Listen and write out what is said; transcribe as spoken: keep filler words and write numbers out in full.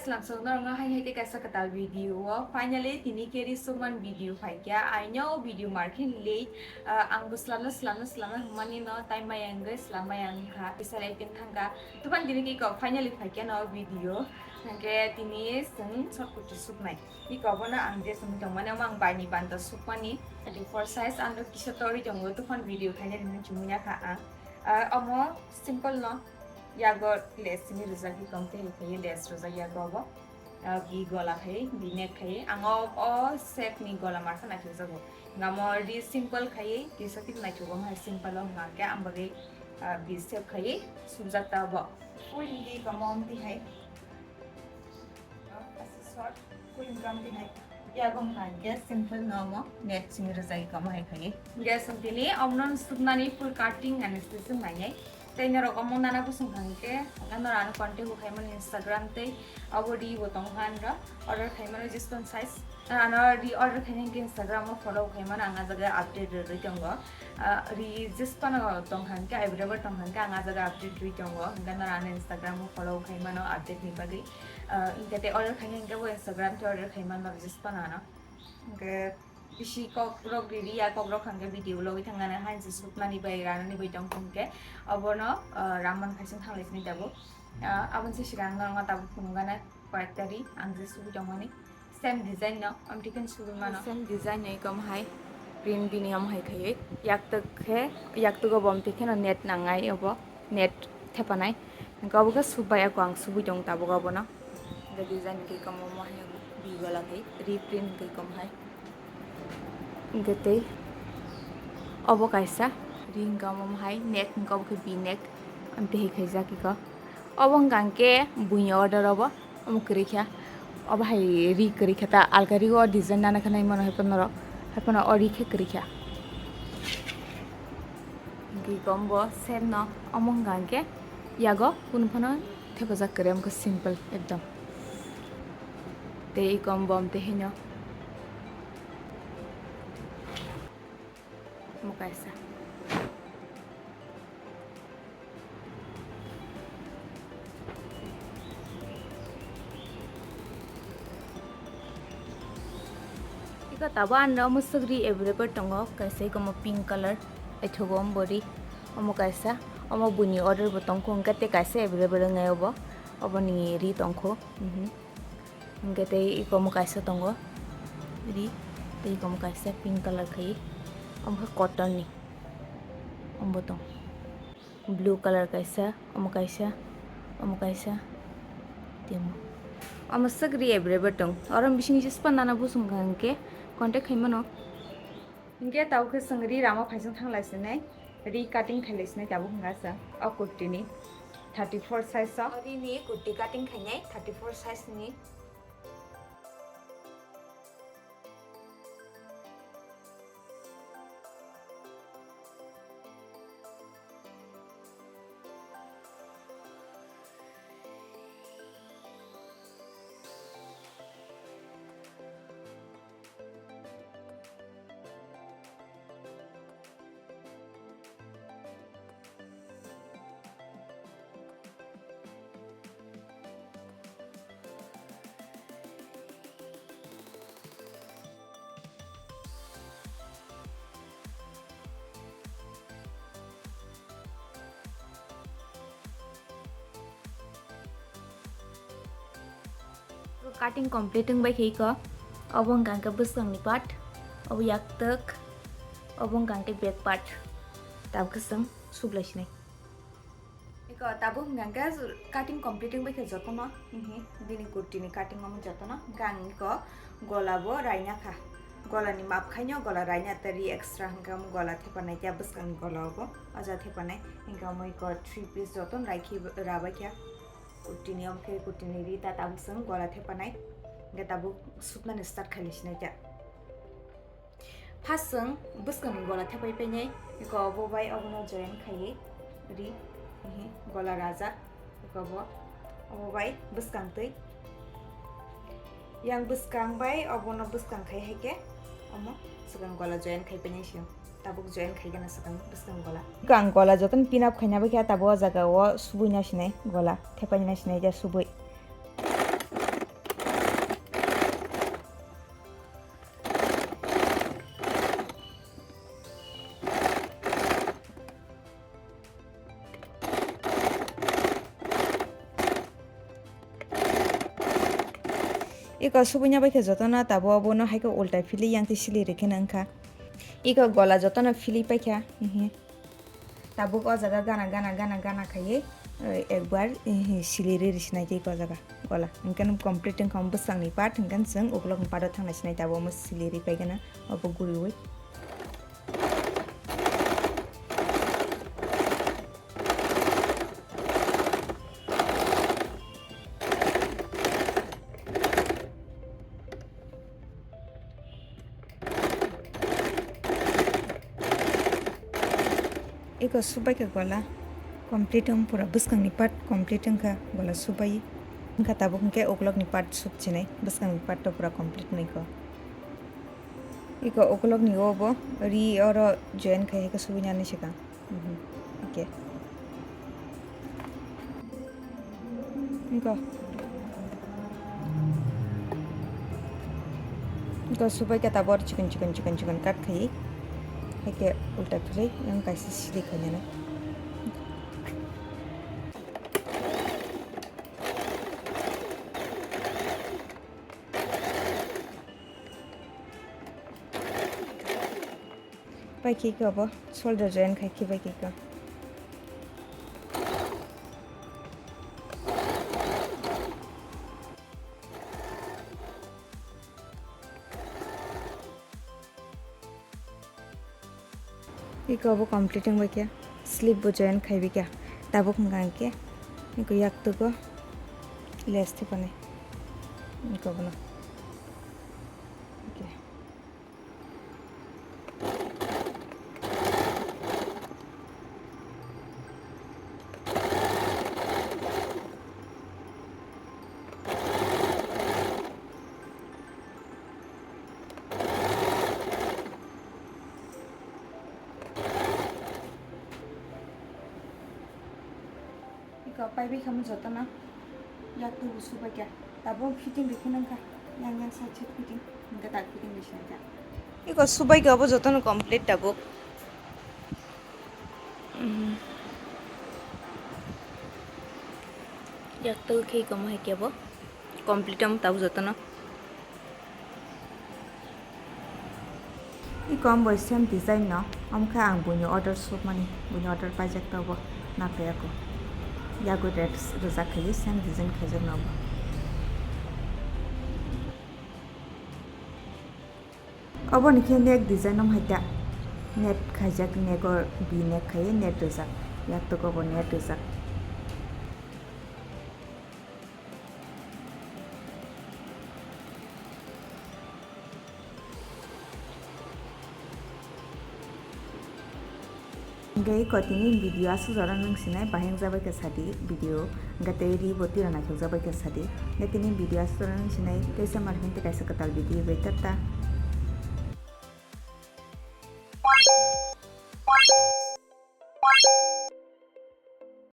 Slam song norok no hai hai tei kaisa kwtal video o. Finally, tini khe ri sukman video phaikya. Aino video markhe late. Ah, ang bo slamno, slamno, slamno hwnmani no time maya wngwi slam maya wngkha. Bisal acting thangkha. Tubani tini khe kok finally phaikya no video. Hwnkhe tini chwng short kurti suknai. Iko bono ang je song tongmani omo ang baini banta sukmani. Thirty four size ang kisa tori tongo. Tubani video khaina rimani chumui nakha ang. Ah, omo simple no. Yago lace ni rijak iko tei khaye lace rijak yago obo. Ah, bi gola khai, bi neck khai. Ang o, o shape ni gola markha naithokjago. Hingke amo ri simple khai, kisa kisa naithok omo hai simple o hingke ang bagwi, ah, bi shape khai subjak ta bo. Full hingke iko mo omti hai. Asa short, full hingke omti hai. Yago hingke simple no mo net simi rwjak iko mo hai khai. Hingke song tini omnon subnani full cutting ani session nainai. Tei norok omo nana bwswng hwnkhe, norok ano contact bo khaimani Instagram tei abo ri bo tong kha nw order khaimano jespan size. Ano ri order khaina hwnkhe Instagram o follow khaimano ang a jaga update rwrwi tongo. Ah, ri jespan tong kha hwnkhe available tong kha hwnkhe ang a jaga update rwwi tongo. Hwnkhe norok ano Instagram o follow khaimano update ni bagwi. Ah, hwnkhe tei order khaina hwnkhe bo Instagram tei order khaimano jespan ano. Hwnkhe bisi kok rok riri ya kok rok hwnkhe video logwi thangna hai se suknani bai ranani bai tong khe obono, ah, ramon khaising thanglai sini tabuk. Ah, aboni se sigang norok tabuk phunukgana koyekta ri ang je sugwi tongmani same design no amtwi khe sugwi mano. Same design no ikom hai print bini omo hai khaiwi yaktuk khe yaktugo bo amtwi kheno net nangnai obo net thepanai. Hwnkhe obo khe subbai ako ang subwi tong tabuk obono. Hwnkhe design khe ikom omo hai bi gola khe reprint khe ikom hai. Hwnkhe tei obo kaisa ring kamo hai neck hwnkhe obo khe V neck amtwi hai khaijak iko. Obo hwnkha hwnkhe buini order obo, omo kwrwi kha. Obo hai ri kwrwi kha ta alka ri o design nana khe nai mano hai phano norok hai phano o ri khe kwrwi kha. Hwnkhe iko omo bo same no omo hwnkha hwnkhe yago kunu phano thepajak kwrwi omo khe simple ekdom. Tei iko omo bo amtwi haino. Omo kaisa. Iko tabuk ano mwswk ri available tongo, kaisa iko omo pink colour, aithogo omo bo ri, omo kaisa, omo buini order bo tongkho, hwnkhe tei kaisa available wngnai obo, oboni ri tongkho. Mhm. Hwnkhe tei iko omo kaisa tongo ri, tei iko omo kaisa pink colour khai, omo khe cotton ni, omo tong blue colour kaisa, omo kaisa, omo kaisa, tei omo. Omo swk ri available tong, oro bising jespa nana bwswng hwnkhe contact khai mano. Hwnkhe tabuk khe chwng ri rama phaising thang lai sinai, ri cutting khai lai sinai tabuk hwnka chwng o kurti ni thirty four size o. Ri ni kurti cutting khainai thirty four size ni. Cutting complete wng bai khe iko. Obo wngkha hwnkhe bwskangni part, obo yaktwk, obo wngkha hwnkhe back part. Tabuk khe chwng sublai sinai. Iko tabuk hwnkha hwnkhe cutting complete wng bai khe jotono, mhm, bini kurti ni cutting omo jotono. Hwnkhe ang iko gola bo raina kha. Gola ni map khaino gola raina tei ri extra hwnkhe omo gola thepanai khe bwskangni gola obo. O ja thepanai hwnkhe omo iko three piece jotono rai khe rabai khe. Kurtini omo khe kurtini ri ta tabuk chwng gola thepanai. Hwnkhe tabuk suknani start khailai sinai khe. First chwng bwskangni gola thepai painai, eko obo bai obono join khaiwi ri, hihi gola rajak, eko obo, obo bai bwskang twi. Yang bwskang bai obono bwskang khai hai khe omo swkang gola join khai painai sio. Tabuk join khaigana swkang bwskang gola. Ang gola jotono pin up khaina bai khe tabuk o jaga o subui nasinai gola, thepai nasinai ja subui. Iko subui na bai khe jotono tabuk obono hai khe ulta phili yang twi sili rikhe nang kha. Iko gola jotono phili paikha. Tabuk o jaga gana, gana, gana, gana khaiwi, eh, ekbar, eh, siliri risinai tei o jaga gola. Hinkhe complete wngkha bwsakni part, hinkhe chwng ukulukni part o thangna sinai tabuk omo siliri paigana, obo guriui. Iko subai khe gola complete wng pura bwskangni part complete wngkha gola subai wngkha tabuk hinkhe ukulukni part sukchinai bwskangni part to pura complete wngkha. Iko ukulukni obo ri oro join khai hai khe subinani swkang. Mhm. Okay. Iko. Iko subai khe tabuk chikon chikon chikon chikon cut khai. Hai khe ulta philwi yang kaisa sili khainani. Pai khe iko bo shoulder join khai khe bai khe iko. Iko bo complete wng bai khe sleeve bo join khai bai khe tabuk wngkha hinkhe iko yaktugo lace thepani iko bono. Okay. Iko paibai khamu jotono yak tubu subai kha. Tabuk fitting rikhe nang kha. Yang yang side side fitting. Hingke tak fitting rikhe nang kha. Iko subai kha abo jotono complete tabuk. Mhm. Yak tubu khe iko mo hai khe bo. Complete wng tabuk jotono. Iko wng bai same design no, omo khe ang buini order sukmani, buini order paijak tabuk na phaiyako. Yago red rijak khaio same design khaijak no bo. Oboni khe neck design no hai ta net khaijak, neck o V neck khai net rijak, yak tok o bo net rijak. Hingke iko tini video aswk jora nung sinai bahai wngja bai khe sadi video, hingke tei ri bo tiro naithok ja bai khe sadi. Hingke tini video aswk jora nung sinai, teisa mar hinte kaisa kwtal video bai tata.